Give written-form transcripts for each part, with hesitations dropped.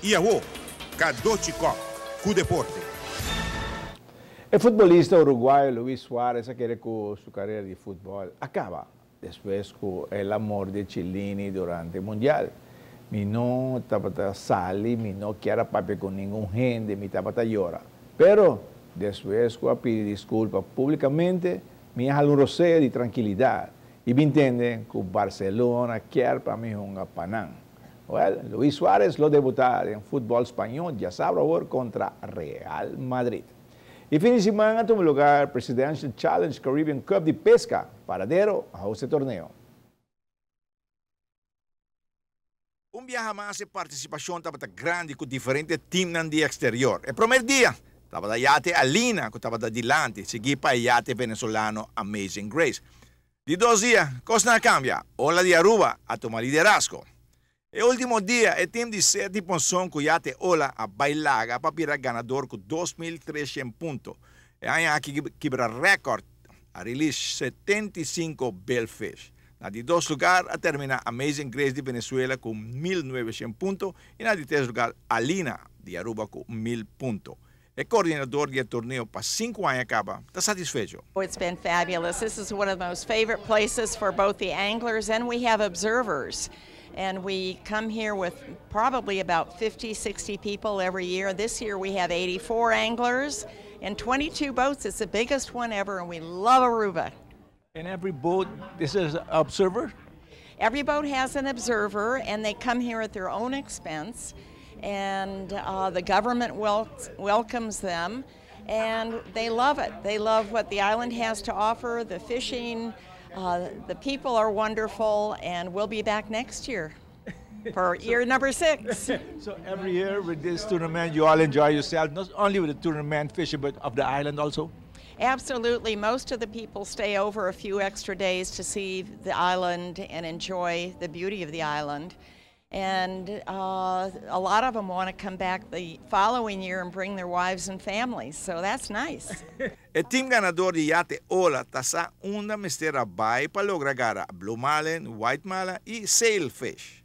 Y awo, Cadochi Kock cu deporte. E futbolista uruguayo Luis Suarez a kere cu su carera di futbol a caba despues cu el a morde Chiellini durante Mundial. Mi no tabata sali, mi no kier a papia cu ningun hende, mi tabata yora. Pero, despues cu a pidi disculpa publicamente, mi a hala un rosea di trankilidad y bin tende cu Barcelona kier pa mi hunga pa nan. Well, Luis Suarez lo debuta den futbol spaño diasabra awor contra Real Madrid. E fin di siman a tuma lugar Presidential Challenge Caribbean Cup di pesca, Paradero a host e torneo. Un biaha mas e partisipashon tabata grandi ku diferente timnan di eksterior. E promer dia tabata yate Alina ku tabata dilanti, sigui pa e yate venezolano Amazing Grace. Di dos dia, kosnan a kambia, Ola di Aruba a tuma liderazgo. E ultimo dia e tim di Seti Ponson ku yate Ola a bai laga pa bira ganador ku 2300 punto. E aña aki kibra rèkòrt, a release 75 billfish. Na di dos lugar a termina Amazing Grace di Venezuela cu 1900 punto y na di tres lugar Alina di Aruba cu 1000 punto. E coordinador di e torneo pa 5 aña caba ta satisfecho. It's been fabulous. This is one of the most favorite places for both the anglers and we have observers. And we come here with probably about 50, 60 people every year. This year we have 84 anglers and 22 boats. It's the biggest one ever, and we love Aruba. In every boat, this is observer? Every boat has an observer, and they come here at their own expense. And the government welcomes them, and they love it. They love what the island has to offer, the fishing, the people are wonderful, and we'll be back next year for year number 6. So every year with this tournament, you all enjoy yourself, not only with the tournament fishing, but of the island also? Absolutely. Most of the people stay over a few extra days to see the island and enjoy the beauty of the island. And a lot of them want to come back the following year and bring their wives and families, so that's nice. E team ganador di yate Ola ta sa unda mester a bay pa logra gara Blue Marlin, White Marlin y Sailfish.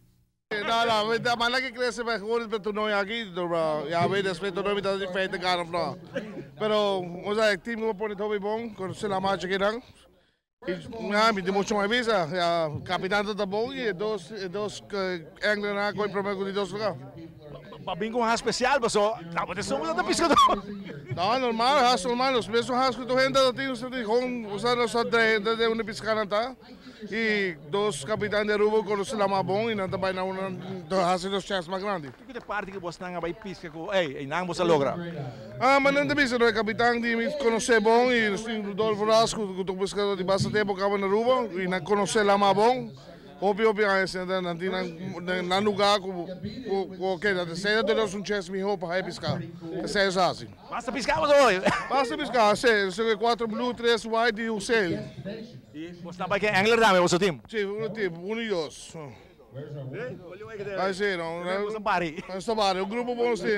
No, no, de manera que crece mejor el torneo aki, ya weet despues torneo ta diferente gana of no. Pero, o sea, el team pone todo bon, conoce la marcha que dan. Y mi tin mucho mas bisa, ya, capitan ta bon y dos angler na con prome cu di dos lugar. Pa bin cu un special, so, no, ta somos ta piscador. No, normal, has normal, nos mesun has cu tur hende tin, gewoon, o sea, nos de un pisca ta. Y dos capitan di Aruba conoce lama bon y nan tambe na un haci dos chance mas grandi. Kico ta e parti cu bo a bay pisca cu, ey, nan bo logra? Ah, mas nan ta bisa, e capitan di mi conoce bon y Rudolfo Rasco, cu ta piscador di basta tempo caba na Aruba y nan conoce lama bon. Hopi hopi aña nan tin nan lugar cu ok, dat esey ta un chance miho pa hay pisca. Esey ta asina. Basta pisca awe? Basta pisca, si, si, cuatro blue, tres white y un sail. Y bo ta cu angler tambe, bo team? Si, un team, un y dos. Ah, si, no. Bo pari. Nos pari, un grupo bon si.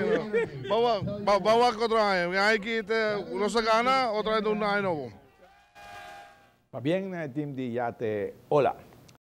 Ban ban otro aña. Aki nos gana, otro aña un aña nobo. Pabien na team di Yate Ola.